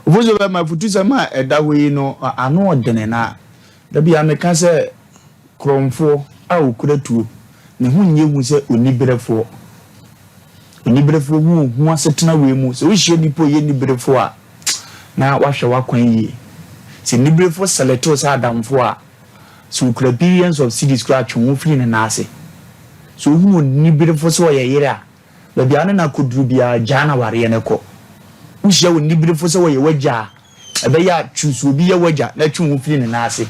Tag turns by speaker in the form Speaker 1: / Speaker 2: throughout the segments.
Speaker 1: Ofosu bɛma afutusɛm a ɛda hɔ yi no ano ɔdene, na dabi a meka sɛ korɔmfoɔ a okura tuo ne ho nyɛ hu sɛ oniberefoɔ. Oniberefoɔ hu ohu asetena wei mu. Sɛ wohyia nipa a ɔyɛ niberefoɔ a, na wahwɛ w'akwan yie. Sɛ niberefoɔ sɛlɛtew sɛ adamfoɔ a, sɛ okura billions of cedis koraa, atwe ho firi ne nan ase. Sɛ ohun oniberefoɔ sɛ ɔyɛ yere a, baabi a ne na akɔduru biara, gyaa na wareɛ no kɔ. Wohyia oniberefoɔ sɛ wɔyɛ wagya a, ɛbɛyɛ a choose obi yɛ wagya na twe ho firi ne nan ase,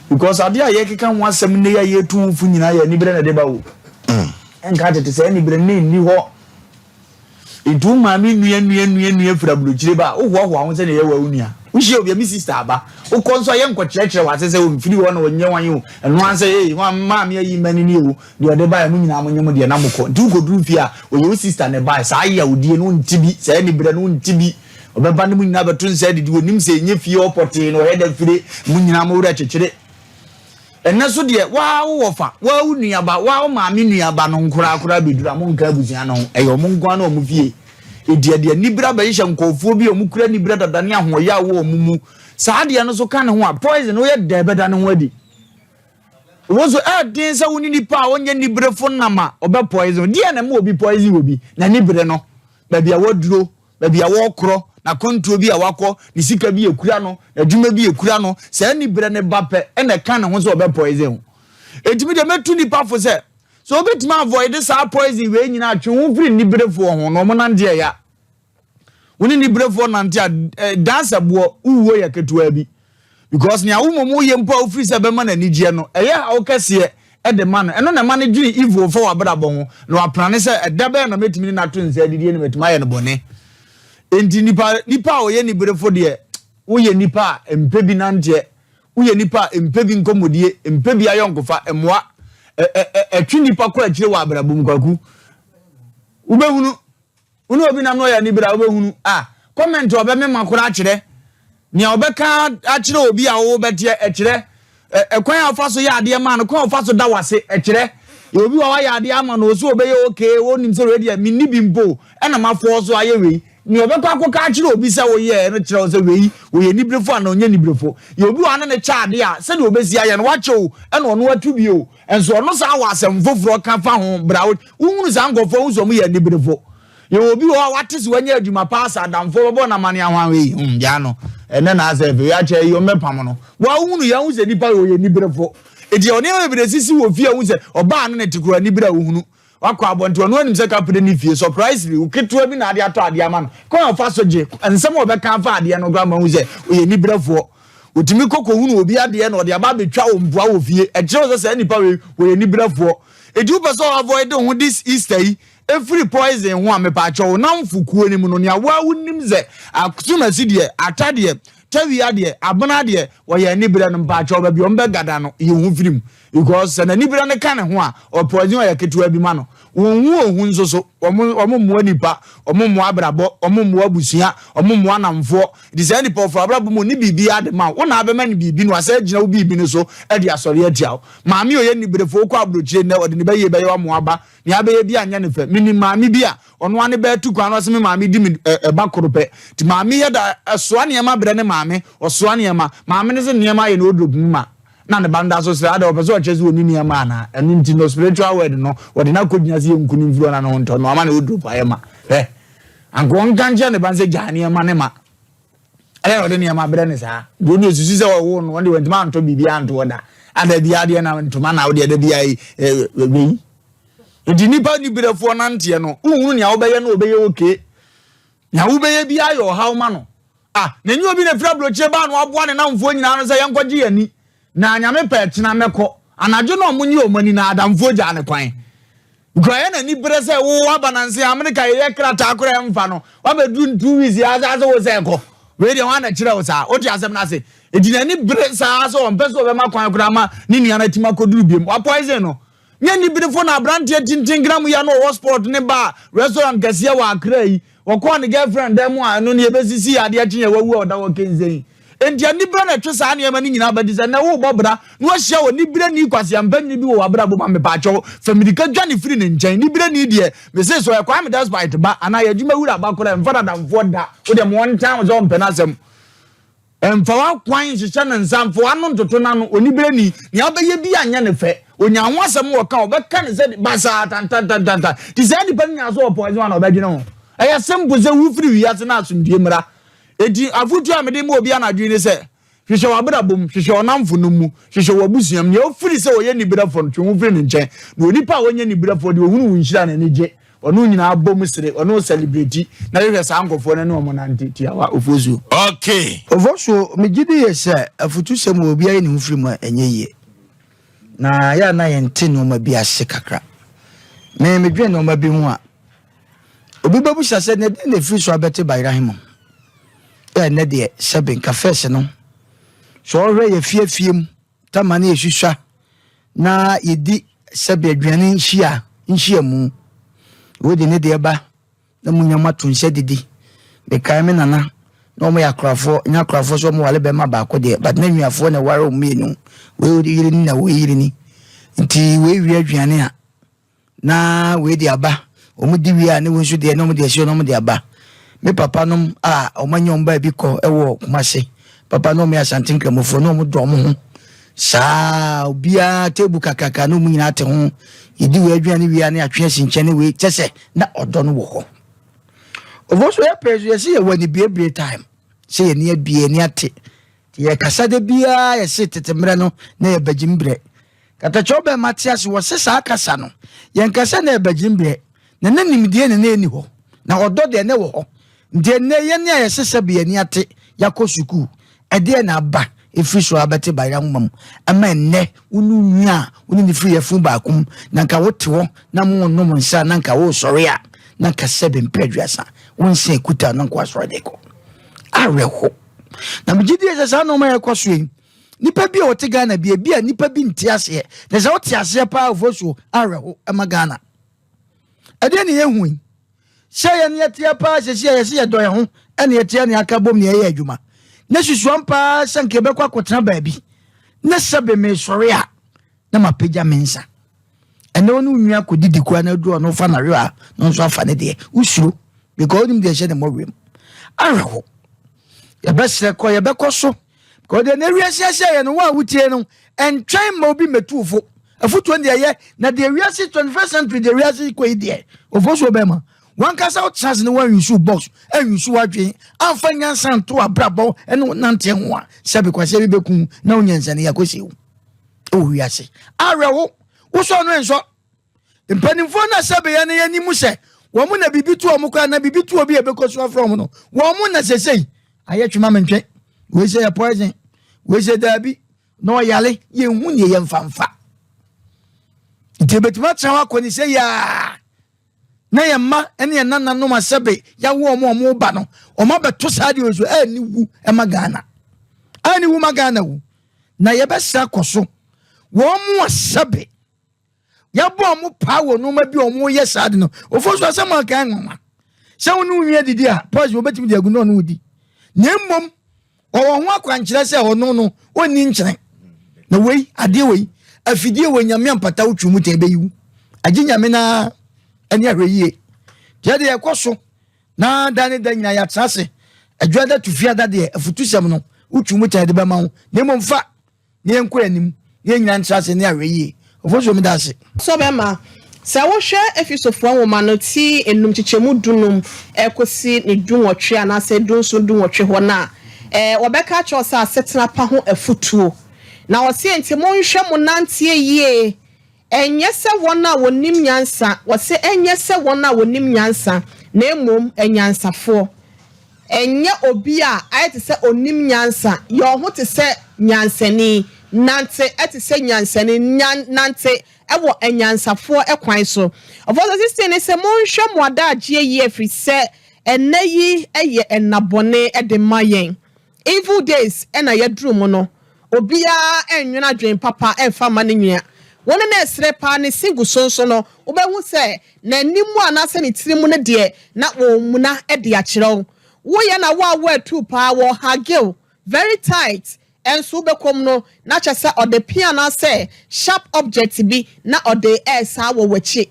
Speaker 1: because adeɛ a yɛkeka ho asɛm ne yɛ a yɛtu ho fo nyinaa yɛ anibere na ɛde ba wo. Ɛnka tete sɛ anibere ne nni hɔ. Nti wo maame nua nua nua nua firi aburokyire ba a, wohoahoa ho sɛ ne yɛ wa wo nua. Wohyia obi a, me sister aba. Wokɔ nso a, yɛnkɔkyerɛkyerɛ w'ase sɛ omfiri hɔ na ɔnyɛ wan o. Ɛno ara sɛ ee maame ayi mma ni o, deɛ ɔde baeɛ, mo nyinaa mo nye mo deɛ na mokɔ. Nti wokɔduru fie a, ɔyɛ wo sister ne baeɛ. Saa yawdie no wonte bi, saa aniberɛ no wonte bi. Ɔbɛba ne mu nyinaa bɛto nsa adidi, onim sɛ ɛnyɛ fie hɔ pɔtee na ɔyɛ da fire. Mo nyinaa mo werɛ kyekyere. Ɛnɛ so deɛ, waa wo wɔfa, waa wo nuaba, waa wo maame nuaba no nkorakora bɛduru a, monka abusua no ho. Ɛyɛ ɔmo nko ara na ɔmo fie. Edi ɛde anibere abɛhyehyɛ nkɔɔfoɔ bi a ɔmo kura anibere dada ne ahoɔyɛ a wɔ ɔmo mu. Saa adeɛ no so ka ne ho a, poison woyɛ dɛ bɛda ne ho adi. Wo nso ɛɛden sɛ wo ne nipa a ɔnyɛ niberefo nam a, ɔbɛ poison. Deɛ na ɛma obi poison obi? N'anibere no, baabi a waduro, baabi a wɔrekorɔ, n'akwantuo bi a wakɔ, ne sika bi ekura no, n'adwuma bi ekura no. Saa anibere ne ba pɛ ɛna ɛka ne ho sɛ ɔbɛ poison wo. Enti mi deɛ, mɛtu nipa fo sɛ wobɛtumi avoid saa poison wei nyinaa, twe ho firi niberefoɔ ho na ɔmo nante. Ɛya wo ne niberefoɔ nante a, dansa boɔ wuo yɛ ketewa bi, because nea wo mmom woyɛ mpo a wofiri sɛ bɛma n'anigyeɛ no, ɛyɛ haw kɛseɛ ɛde ma no. Ɛno na ɛma no dwene evil fa w'abrabɔ ho na waprane sɛ ɛda bɛyɛ na mɛtumi ne n'ato nsa adidie no, mɛtumi ayɛ no bɔne. Enti nipa a ɔyɛ niberefo deɛ, woyɛ nipa a mpɛ bi nanteɛ, woyɛ nipa a mpɛ bi nkɔmmɔdie, mpɛ bi ayɔnkofa mmoa. Ɛtwe nipa kɔ akyire wɔ abrabɔ mu. Kwaku, wobɛhunu wo ne obi nam na ɔyɛ anibere a, wobɛhunu a comment a ɔbɛmema koraa akyerɛ nea ɔbɛka akyerɛ obi a wɔwɔ bɛteɛ. Ɛkyerɛ ɛkwan a ɔfa so yɛ adeɛ ma no, kwan a ɔfa so da wase. Ɛkyerɛ yɛ obi wa wayɛ adeɛ ama no, osi ɔbɛyɛ okay, wɔnim sɛ wei deɛ menni bi mpo ɛna mafoɔ so ayɛ wei. Nea ɔbɛkɔ akɔka akyerɛ obi sɛ woyɛ no kyerɛ wo sɛ wei wɔyɛ niberefo anaa ɔnyɛ niberefo. Yɛ obi wa ne ne kyɛ adeɛ a, sɛdeɛ ɔbɛsi ayɛ no, wakyɛ o, ɛna ɔno atu bi o, nso ɔno saa wɔ asɛm foforɔ ka fa ho bra. Wohunu saa nkɔfoɔ ho sɛ ɔmo yɛ niberefo. Yɛ obi wɔ hɔ a wate sɛ wanya adwuma paa sɛ adamfoɔ bɛbɔ n'amane ahwan wei gyaa no ɛnɛ na asɛ afei akyɛ yi ɔmmɛpam no. Wa wohunu yɛn ho sɛ nipa yɛ ɔyɛ niberefo. Eti ɔnneɛma bebree sisi wɔ fie a, wohu sɛ ɔbaa no ne te koraa nibere a, wohunu wakɔ abɔnten, ɔno anim sɛ kapere ne fie. Surprisingly, wo ketewa bi na ade atɔ adeɛ ama no, kwan a ɔfa so gye, nsɛm a ɔbɛka afa adeɛ no koraa ma hu sɛ ɔyɛ niberefoɔ. Otumi kɔ kɔhunu obi adeɛ na ɔde aba abɛtwa wɔ mpoa wɔ fie. Ɛkyerɛ sɛ saa nipa wei wɔyɛ niberefoɔ. Eti wopɛ sɛ ɔavoid ho this Easter yi efiri poison ho a, mepaakyɛw, wo namfo kuo no mu no, nea woa wonim sɛ asomasi deɛ, ata deɛ, tawia deɛ, abena deɛ, wɔyɛ anibere no, mpaakyɛw, baabi a wɔn bɛgada no, yɛ ho firi mu, because sɛ n'anibere no ka ne ho a, ɔpoison ɔyɛ ketewa bi ma no. Wɔn ho ohu nso so, wɔn mmoa nipa, wɔn mmoa abrabɔ, wɔn mmoa abusua, wɔn mmoa namfoɔ. Nti saa nipa ɔfɔ abrabɔ mu ne biribi ade ma wo na abɛma ne biribi no, asɛ gyina wo biribi no so de asɔre atia wo. Maame a ɔyɛ niberefo, wokɔ aburokyire nnɛ, ɔde ne bɛyie bɛyɛ wamoa ba. Nea abɛyɛ bi anyɛ ne fɛ. Menim maame bi a ɔno ane bɛɛtu kwan no, ɔsɛ me maame di me ɛba koro pɛ. Nti maame yɛ da ɛsoa nneɛma brɛ ne maame. Ɔsoa nneɛma maame ne sɛ nneɛma ayɛ ne wardrobe mu ma na ne ba no da so srɛ ada. Ɔpɛ sɛ ɔkyerɛ sɛ ɔni nneɛma anaa? Ɛno nti no, spiritual word no, wɔde no akɔgyina sɛ yɛnku no mfiri hɔ na ne ho ntɔ no, ama ne wardrobe ayɛ ma ɛ. Anka ɔnka nkyerɛ ne ba no sɛ gyaa nneɛma ne ma ɛyɛ na ɔde nneɛma brɛ ne saa deɛ, ɔne osusu sɛ ɔwo no, ɔde wɔntumi antɔ biribi anto hɔ da ada bi adeɛ na ntoma na ɔde ɛda bi ayi wei. Nti nipa niberefoɔ nanteɛ no, wohunu nea wobɛyɛ no, ɔbɛyɛ okay. Nea wobɛyɛ bi ayɛ ɔhaw ma no. Ah, na enyi obi na efiri aburokyire baa na waboa ne namfoɔ nyinaa no sɛ yɛnkɔgye yɛn ani na Nyame pɛ kyena mɛkɔ. Anadwo na ɔmo nye ɔmo ani na adamfoɔ gyaa ne kwan. Kura yɛ n'ani bere sɛ wo aba nanse Amerika yɛyɛ krataa koraa ɛmfa no, wabɛduru 2 weeks yɛ asa sɛ wo sɛ ɛkɔ wei deɛ wɔn ana kyerɛ wo saa wote asɛm no ase. Eti n'ani bere saa sɛ ɔmpɛ sɛ ɔbɛma kwan koraa ma ne nua no atumi akɔduru biem. Wa poison no. Nyɛ niberefo na aberanteɛ tenten mu ya no ɔwɔ sport ne ba restaurant kɛseɛ wɔ Accra yi, wɔkɔɔ ne girlfriend dan mu a, ɛno ne yɛbɛsisi adeɛ kye yɛ wawu a ɔda hɔ kɛnsɛn. Enti anibere na ɛtwe saa nneɛma no nyinaa ba. Nti sɛ nnɛ worebɔ bra na woahyia onibereni kwaseampani bi wɔ w'abrabɔ mu a, mepaakyɛw, fa mmirika dwane firi ne nkyɛn. Nibereni deɛ, mese sɛ ɔyɛ Kwame Despite ba anaa yɛ adwuma wura ba koraa, mfa no adamfoɔ da. Wo deɛ ma ɔntan wo sɛ ɔmpɛ n'asɛm. Mfa w'akwan nhyehyɛ ne nsa, mfa w'ano ntoto n'ano. Onibereni, nea wobɛyɛ biara nyɛ no fɛ. Onya ho asɛm a ɔka a, ɔbɛka no sɛ basaa tantantantanta. Nti saa nipa no nya so wɔ poison a na ɔbɛdwene ho. Ɛyɛ simple sɛ wofiri wiase na asomdwie mmra. Enti afotu a mede ma obi anadwo yi ne sɛ, hwehwɛ w'abrabɔ mu, hwehwɛ w'namfonom mu, hwehwɛ w'abusua mu. Nea ofiri sɛ ɔyɛ nibrɛfoɔ no, twe wo ho firi ne nkyɛn. Na onipa a ɔnyɛ nibrɛfoɔ deɛ, ɔhunu wo nhyira a n'ani gye. Ɔne wo nyinaa bom sere, ɔne wo sɛlebreti, na hwehwɛ saa nkurɔfoɔ no ne wɔn nante. Tiawa, Ofosuo.
Speaker 2: Okay.
Speaker 3: Ofosuo, Megye di yie sɛ afutusɛm wɔ obiara yi ne ho firi mu a, ɛnyɛ yie. Na yɛ a na yɛnte nneɛma bi ase kakra. Me medwene nneɛma bi ho a, Obi bɛbisa sɛ, na ɛdɛn na ɛfiri so abɛte Bayerah mu? Ɛ ɛnnɛ deɛ, sɛbe nka fɛs no, sɛ ɔhwɛ yɛ fie fie mu, tama ne yɛsusua na yɛdi sɛbe aduane nhyia nhyiamu. Wei de ne deɛ ba na munya moato nsa didi. Mekae me nana na wɔn yɛ akorafoɔ, nyɛ akorafoɔ sɛ wɔn ware bɛrima baako deɛ, but na nnuafoɔ na ɛware wɔn mmienu. Wei yere ni na wei yere ni. Nti wei wie aduane a, na wei de aba wɔn di wie a ne wei nso deɛ na wɔn de asi na wɔn de aba me papa nom a wɔn anya wɔn baabi kɔ wɔ Kumase papa na wɔn yɛ Asante Nkramofoɔ na wɔn dɔ wɔn ho saa obiara tebu kakraka na wɔn nyinaa te ho yɛdi wei aduane wie a ne atwe asi nkyɛn ne wei kyɛ sɛ na ɔdɔ no wɔ hɔ ɔfɔ so yɛ pɛrɛ so yɛsi yɛ wɔ ani biebie time sɛ yɛn ani abie yɛn ani ate yɛkasa de biara yɛsi tete mmerɛ no na yɛ bɛgye mbrɛ Katakyɛw bɛn mate ase wɔse saa kasa no yɛnka sɛ na ɛbɛgye mbrɛ na na nimdeɛ ne na ɛni hɔ na ɔdɔ deɛ na ɛwɔ hɔ nti ɛnnɛ yɛne a yɛse sɛbe yɛn ani ate yɛakɔ sukuu ɛdeɛ na aba ɛfiri so abɛte bayera nwoma mu ɛma ɛnnɛ wo ne nua a wo ne ne firi yɛfunu baako mu na nka wote hɔ na mo nom nsa na nka wosɔre a na nka sɛbe mpɛ aduasa wo nsa ɛkuta na nka wasɔre de kɔ awerɛho na megye die sɛ saa nneɛma yɛkɔ so yi Nipa bi a ɔte Ghana bi, ebi a nipa bi nte aseɛ. Na sɛ wote aseɛ paa Ofosuo, awerɛho ɛma Ghana. Ɛdeɛ ne yɛhu yi, sɛ yɛn yɛteɛ paa sɛsi a yɛse yɛdɔ yɛn ho ɛne yɛteɛ ne aka bom ne yɛyɛ adwuma. Ne susuam paa sɛ nka yɛbɛkɔ akɔtena baabi. Ne sɛbe mesɔre a, na mapagya me nsa. Ɛnɛ wo ne wo nua kɔdidi koraa na aduru ɔno fa n'awewa a, na ɔnso afa ne deɛ. Wosuro because wonim deɛ ɛhyɛ ne mmɔwerɛ mu. Awerɛho. Yɛbɛsrɛ kɔ, yɛbɛkɔ so. Because deɛ na wiase ahyɛ yɛ no, wo a wotie no, ɛntwɛn ma obi mmɛtu wo fo. Afotuo no deɛ ɛyɛ, na deɛ wiase 21st century deɛ wiase kɔ yi deɛ, ofosuo bɛma. Wankasa wotena ase na woanyusu box, anyusu w'adwene, amfa nyansa nto abrabɔ ne wo nanteɛ ho a, sɛbe kwaseɛ bi bɛku na wo nyansa no yɛakɔsie wo wɔ wiase. Awerɛho, wosɔ no nsɔ. Mpanimfoɔ no a sɛbe yɛn yɛnim sɛ wɔn na biribi to wɔn koraa na biribi to obi a ɛbɛkɔ so afrɛ wɔn no, wɔn na sesei ayɛ twema mentwe, wei sɛ yɛ poison, wei sɛ daabi, na ɔyare, yɛnhu neɛ yɛmfa mfa. Nti ɛbɛtumi atena hɔ akɔ ne sɛ yaa na yɛn mma ne yɛn nananom asɛbe yɛawo wɔn a wɔn ba no, wɔn abɛto saa deɛ nso ɛni wu ɛma Ghana, ɛni wu ma Ghana wu, na yɛbɛsra kɔ so wɔn mu asɛbe Yɛabɔ wɔn paa wɔ nneɛma bi a wɔyɛ saa de no. Ofo so asɛm a ɔka nwanwa. Sɛ wo ne wo nua didi a, poison obetumi de agu na ɔne wo di. Na mmom ɔwɔ ho akwankyerɛ sɛ ɔno no ɔnni nkyene. Na wei, adeɛ wei, afidie wei nyame ampata wo twi mu tɛn bɛyi wo. Agye nyame na ɛne ahwɛ yie. Deɛ deɛ ɛkɔ so na da ne da nyinaa yɛatena ase. Adwada to fiada deɛ afutusɛm no wotwi mu tɛn de bɛma wo. Na mmom fa na yɛnkɔ yɛn anim, na yɛn nyinaa ntra ase ne ahwɛyie. Ofosuo meda ase.
Speaker 4: Sɛ ɔbɛma, Sɛ wohwɛ Efesofoɔ nwoma no ti nnum nkyekyɛmu dunum kɔsi ne dunwɔtwe anaasɛ dunson dunwɔtwe hɔ no a, wɔbɛka akyerɛ wo sɛ asetena pa ho afotuo. Na ɔse enti monhwɛ mo nanteɛ yie Ɛnyɛ sɛ wɔn a wɔnim nyansa, wɔse ɛnyɛ sɛ wɔn a wɔnim nyansa, na mmom anyansafoɔ. Ɛnyɛ obi a ayɛ te sɛ ɔnim nyansa, yɛ wo ho te sɛ nyansani, nante te sɛ nyansani, nyan, nante wɔ anyansafoɔ kwan so. Verse 16 ne sɛ, Monhwɛ mo adagyeɛ yie, ɛfiri sɛ ɛnnɛ yi yɛ nna bɔne de ma yɛn. Evil days na yɛaduru mu no, obiara nnwene adwene papa mfa mma ne nua. Wo ne no resere paa, ne se gu so nso no, wobɛhu sɛ n'anim anaasɛ ne tiri mu no deɛ, na ɔremuna de akyerɛ wo. Woyɛ na wo a woatuu paa, wɔhage wo. very tight. Nso wobɛkɔ mu no, na kyerɛ sɛ ɔde pea anaasɛ sharp object bi na ɔde ɛresaa wɔ w'akyi.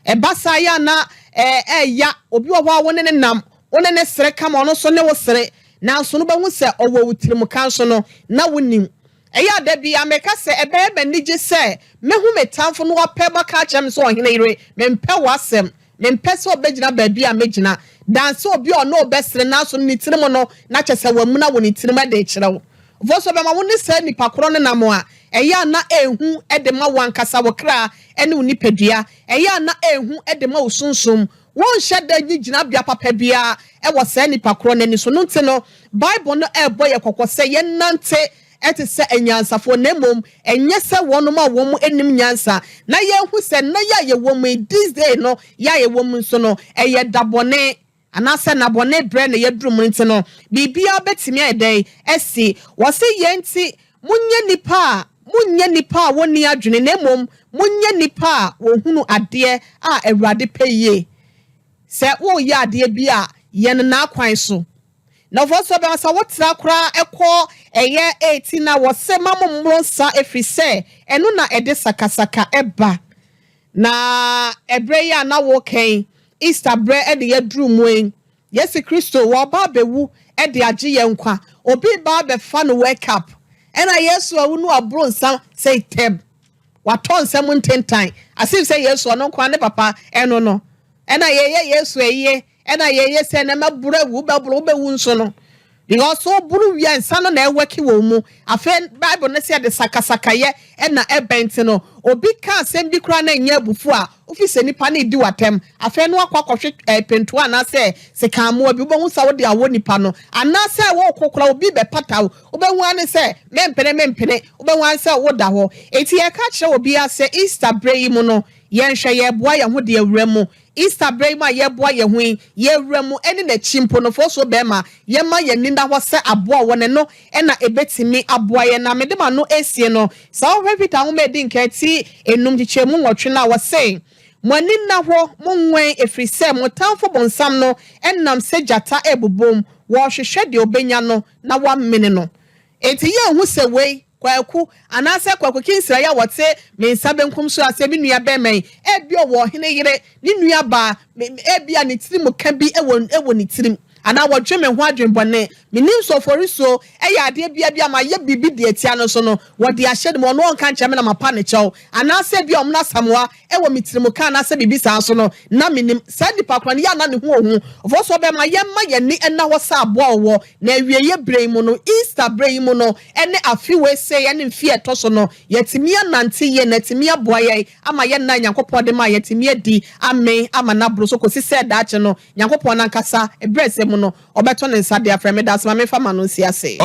Speaker 4: Ɛba saa yɛ a na ɛɛya. Obi wɔ hɔ a wo ne ne nam, wo ne ne sere kama, ɔno nso ne wo sere, nanso no bɛhu sɛ ɔwɔ wo tirim ka nso no na wonim. Ɛyɛ a da bi a meka sɛ ɛbɛyɛ m'anigye sɛ mɛhu me tamfo no wapɛ maka akyerɛ me sɛ ɔhene yere, mempɛ w'asɛm, mempɛ sɛ ɔbɛgyina baabi a mɛgyina, dan sɛ obi a ɔne ɔbɛsere nanso ne tirim no na kyerɛ sɛ wamuna wɔ ne tirim de kyerɛ wo. Fo so bɛma wo ne saa nipa korɔ no nam a, ɛyɛ a na ehu de ma wo ankasa wo kra ne wo nipadua, ɛyɛ a na ehu de ma wo sunsum. Wonhyɛ da nyi gyinabea papa biara wɔ saa nipa korɔ no ani so. No nti no, Bible no ɛrebɔ yɛ kɔkɔ sɛ yɛnnante te sɛ anyansafoɔ, na mmom ɛnyɛ sɛ wɔnom a wɔn nim nyansa, na yɛnhu sɛ nna yi a yɛwɔ mu yi, this day no yɛ a yɛwɔ mu nso no, ɛyɛ da bɔne anaasɛ nna bɔne berɛ na yɛduru mu nti no, biribiara bɛtumi ayɛ dɛn asi. Wɔse yɛn nti, monyɛ nnipa a monnyɛ nnipa a wɔnni adwene, na mmom monyɛ nnipa a wɔhunu adeɛ a Awurade pɛ yie. Sɛ woreyɛ adeɛ bi a, yɛ no n'akwan so. Na wɔfɔ nso bɛma sɛ wotra koraa kɔ ɛyɛ 18 a wɔse ma mo mmoro nsa ɛfiri sɛ ɛno na ɛde sakasaka ba. Na ɛberɛ yi a na woka yi, Easter berɛ de yɛaduru mu yi, Yesu Kristo wɔreba abɛwu de agye yɛn nkwa. Obi reba abɛfa no wake up. Ɛna Yesu awu no aboro nsa sɛ tɛm. Watɔ nsa mu ntentan. As if sɛ Yesu ɔno nko ara ne papa ɛno no. Ɛna yɛyɛ Yesu ayie, ɛna yɛyɛ sɛ na mɛboro awu, wobɛboro, wobɛwu nso no. Because woboro wie a nsa no na ɛwɛke wɔ wo mu. Afei Bible no sɛ yɛde sakasakayɛ ɛna ɛbɛn nti no, obi ka asɛm bi koraa na ɛnyɛ abufuo a, wofi sɛ nipa no redi wo atɛm. Afei no wakɔ akɔhwe ɛɛ pentoa anaasɛ sekanmoa bi, wobɛhu sɛ wode awɔ nipa no. Anaasɛ wokɔ koraa obi bɛpata wo, wobɛhu ara ne sɛ mempene mempene, wobɛhu ara ne sɛ woda hɔ. Enti yɛka kyerɛ obiara sɛ Easter berɛ yi mu no, Yɛnhwɛ, yɛreboa yɛn ho de awura mu. Easter berɛ yi mu a yɛreboa yɛn ho yi, yɛrewura mu ne n'akyi mpo no, fo so barima, yɛmma yɛn ani nna hɔ sɛ aboa a ɔwɔ no, ɛno na ɛbɛtumi aboa yɛn. Na mede m'ano resie no, sɛ wohwɛ Peter nwoma a ɛdi nkan ti enum nkyekyɛmu nwɔtwe no a, ɔse, Mo ani nna hɔ, monwɛn, ɛfiri sɛ mo tamfo bonsam no nam sɛ gyata rebobom, ɔrehwehwɛ deɛ ɔbɛnya no na wamene no. Enti yɛnhu sɛ wei, Kwaku, anaasɛ Kwaku Kinsira yi a ɔte me nsa benkum so ase, me nua barima yi, ebia ɔwɔ ɔhene yere, ne nuabaa, me, me, ebia ne tirim ka bi wɔ, wɔ ne tirim, anaa wɔdwen me ho adwenbɔne. Menim sɛ Oforisuo yɛ adeɛ bia bi a mayɛ biribi de atia no nso no, wɔde ahyɛ ne mu, ɔno ɔnka nkyerɛ me na mapa ne kyɛw. Anaasɛ ebia Ɔmena Asamoah wɔ me tirim ka anaasɛ biribi saa nso no, na menim. Saa nipa korɔ no, yɛ a na ne ho ɔhu. Oforisuo bɛma yɛmma yɛn ani nna hɔ sɛ aboa a ɔwɔ, na awieeɛ berɛ yi mu no, Easter berɛ yi mu no, ne afe wei sei ne mfeɛ a ɛtɔ so no, yɛatumi anante yie na atumi aboa yɛn ama yɛn nna a Nyankopɔn de maa yɛn atumi adi amee ama no aboro so kɔsi sɛ daakye no Nyankopɔn no ankasa berɛ sɛ mu no ɔbɛto ne nsa de afrɛ me. Meda ase ma memfa m'ano nsi ase.